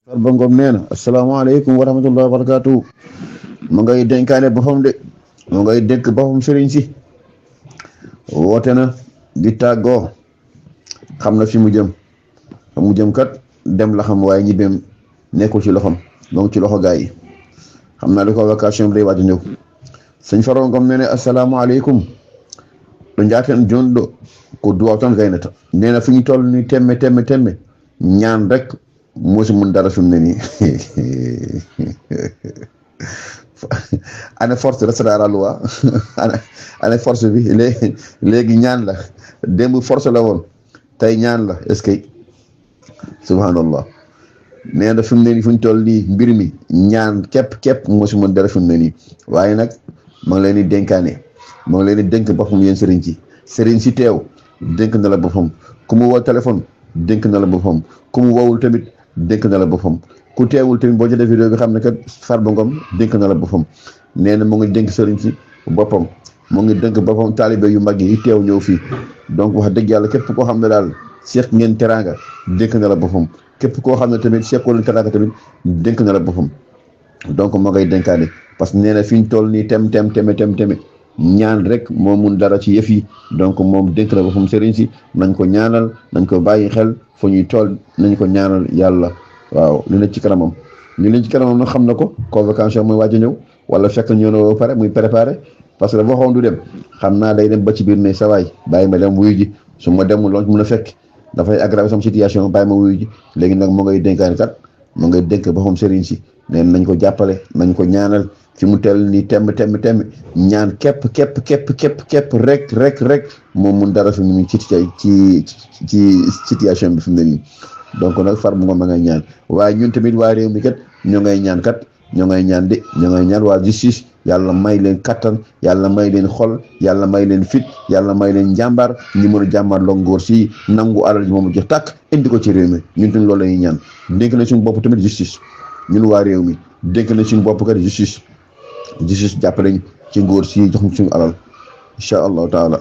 Farba Ngom nee na asalaamaaleykum wa rahmatullahi wa barakaatu mu ngay dénkaane boppam de mu ngay dénk boppam sëriñ si woote na di tàggoo xam na fi mu jëm kat dem la xam waaye ñibbeem nekkul ci loxom donc ci loxo gaa yi xam naa li ko vacation bi day waaj a ñëw sëñ Farba Ngom nee na asalaamaaleykum ɗo njaaten jonɗo ko duwaw tan gaynata nee na fi ñu toll ni temme ñaan rek moo si mun dara fi mu ne nii ana force restera la loi ana force bi léegi ñaan la démb force la woon tey ñaan la est-ce que subhanallah nee na fi mu ne nii fu ñu toll nii mbir mi ñaan képp moo si mun dara fi mu ne nii waaye nag ma ngi leen di dénkaane ma ngi leen di dénk boppam yéen sëriñ si teew dénk na la boppam ku mu woo téléphone dénk na la boppam ku mu woowul tamit dénk na la boppam ku teewul tamit boo jëlee vidéo bi xam ne kat Farba Ngom dénk na la boppam nee na mu ngi dénk sëriñ si boppam mu ngi dénk boppam taalibe yu mag yi teew ñëw fii donc wax dëgg yàlla képp koo xam ne daal seq ngeen teraanga dénk na la boppam képp koo xam ne tamit sequl teraanga tamit dénk na la boppam donc moo ngay dénkaane parce que nee na fi ñu toll nii teme ñaan rek moo mun dara ci yëf yi donc moom dénk na boppam sëriñ si nañ ko ñaanal nañ ko bàyyi xel fu ñuy toll nañ ko ñaanal yàlla waaw li nekk ci kanamam nag xam na ko convocation mooy waaj a ñëw wala fekk ñëw na ba pare muy préparé parce que waxoon du dem xam naa day dem ba ci biir ne sa waay bàyyi ma dem wuyu ji su ma demul loolu mun a fekk dafay aggraver sama situation bàyyi ma wuyu ji léegi nag moo ngay dénkaani kat moo ngay dénk boppam sëriñ si neen nañ ko jàppale nañ ko ñaanal fi mu tell nii temm ñaan képp rek moom mun dara fi mu ni ci situation bi fi mu ne nii donc nag Farba Ngom ma ngay ñaan waaye ñun tamit waa réew mi kat ñoo ngay ñaan waa justice yàlla may leen kattan yàlla may leen xol yàlla may leen fit yàlla may leen njàmbaar ñu mën a jàmbaar longoor si nangu alal ji moom jox tàkk indi ko ci réew mi ñun tamit loolu la ñuy ñaan dénk na suñu bopp tamit justice ñun waa réew mi dénk na suñu bopp kat justice jàppale ñu ci ngóor si jox ñu suñu alal incha allahu taala